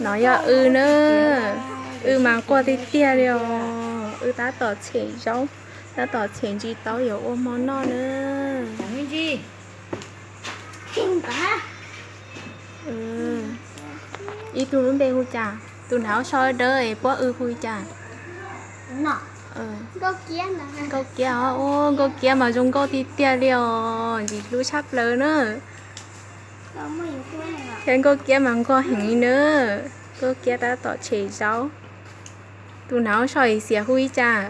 No yog w na, w mas nquag tiag tiag li os. W tab tom tshem zaub, tab tom tshem ntsis taub yuav ua hmo noj na. Ib tug lub npe hu cas? Tus hnav so dawb es puab w hu li cas? Nkauj Kiab os. Nkauj Kiab mas zoo nkauj tiag tiag li os, ntxim hlub tshaj plaws na. Thiab Nkauj Kiab mas nquag heev li na. Nkauj Kiab tab tom tshem zaub. Tus hnav so xiav hu li cas?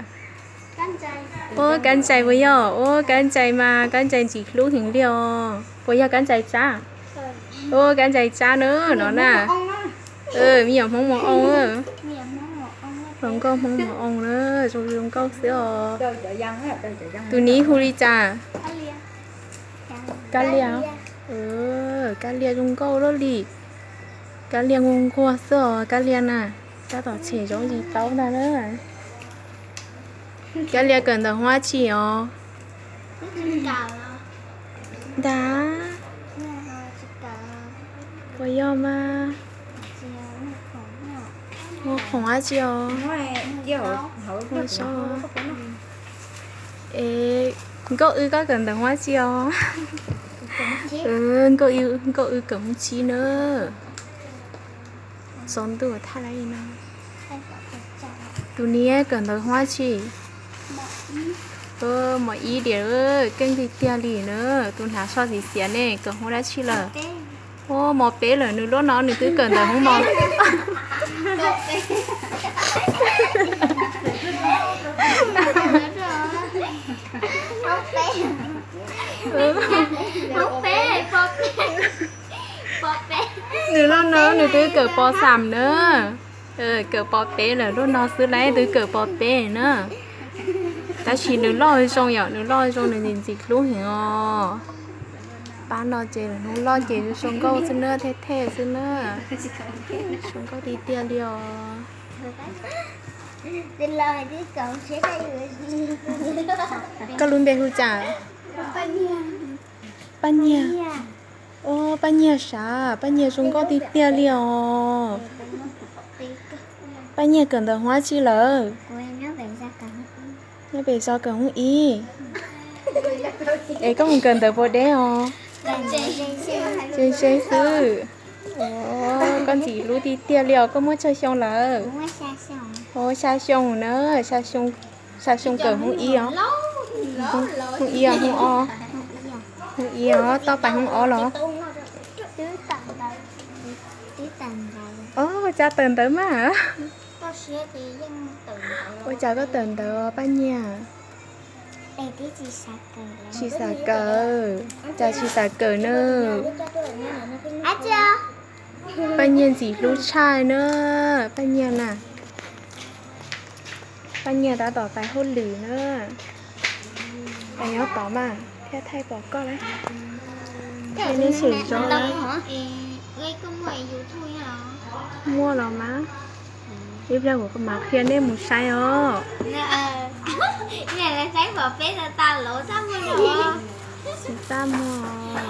Ua Kab Ntsais puas yog? Ua Kab Ntsais mas Kab Ntsais ntxim hlub heev li os. Puas yog Kab Ntsais Tsab? Ua Kab Ntsais Tsab na no na. Me nyuam Hmoob Mos Oo. Hluas nkauj Hmoob Mos Oo na, zoo zoo nkauj xwb os. Tus niv hu li cas? Kab Liaj. Kab Liaj zoo nkauj luaj li. Kab Liaj nquag nquag xwb os Kab Liaj na. Tab tom tshem zaub ntsis taub ntag na. Kab Liaj kawm ntawv hub dab tsi os? Ntag. Puas yog mas? Muaj khoom dab tsi os? Es Nkauj W koj kawm ntawv hub dab tsi os? Nkauj W kawm hub tsib na. Tsaus ntuj thaj lawm no. Tus niam kawm ntawv hub dab tsi? Mos ib tiag, keej tiag tiag li na. Tus hnav so xiav xiav ne kawm hub dab tsi lawm? Ua mos peb lawm, nws lub no nws twb kawm ntawv hub mos. Nws lub no nws twb kawm pos xam na. Kawm pos peb lawm, lub no xwb lawv twb kawm pos peb na. Tab sis nws loj zoo yom, nws loj zoo nws ntxim ntxim hlub heev os. Pab no ces hnub loj ces zoo nkauj xwb na, thej thej xwb na. Zoo nkauj tiag tiag li os. Koj lub npe hu cas? Paj Nyiag. Ua Paj Nyiag sav, Paj Nyiag zoo nkauj tiag tiag li os. Paj Nyiag kawm ntawv hub dab tsi lawm? Nyob pem zos kawm hub ib. Es koj mus kawm ntawv puas deb os? Ze ze xwb. Koj ntxim hlub tiag tiag li os, koj muaj tsawg xyoo lawm? Ua xya xyoo na, xya xyoo kawm hub ib os. Hub ib os, hub ob. Hub ib os, toj pais hub ob los? Ua cas tawm ntawv mas? Ua cas koj tawm ntawv Paj Nyiag? Tsis xav kawm, cas tsis xav kawm na? Paj Nyiag ntxim hlub tshaj na, Paj Nyiag na. Paj Nyiag tab tom tau hauj lwm na. Nyob tod mas thiaj thaij pom koj lawm. Thaij neb tseem zoo. Muaj los mas. Ib pliag kuv mam qhia nej mus saib os. Tsis txaj muag.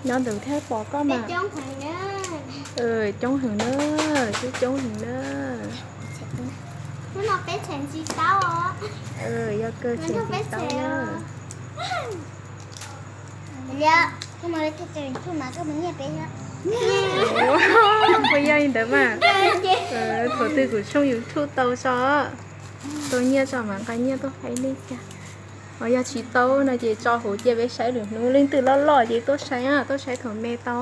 Nyob ntawd thiaj pom koj mas. Coob heev na, twb coob heev na. Yog kawg tshem tsis tau na. Puas yog li ntawd mas. Thaum twg kuv tshooj YouTube tau so, tau nyiaj tso mas nqa nyiaj tuaj faib nej cas. Ho yog tsis tau no ces tso hauv cia peb saib lwm hnub, leej twg loj loj ces tuaj saib, tuaj saib thaum me tau.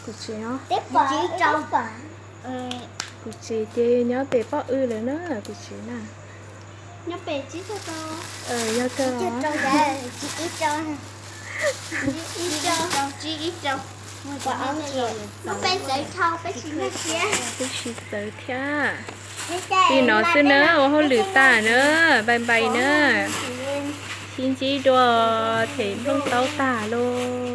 Kuv tsev, kuv tsev ces nyob pem Paj Ub lawm na, kuv tsev na. Yog kawg. Twb tsis txawv thiab. Li no xwb na, ua hauj lwm tag na, bye bye na. Sib ntsib dua, them nplooj taub tag lauj.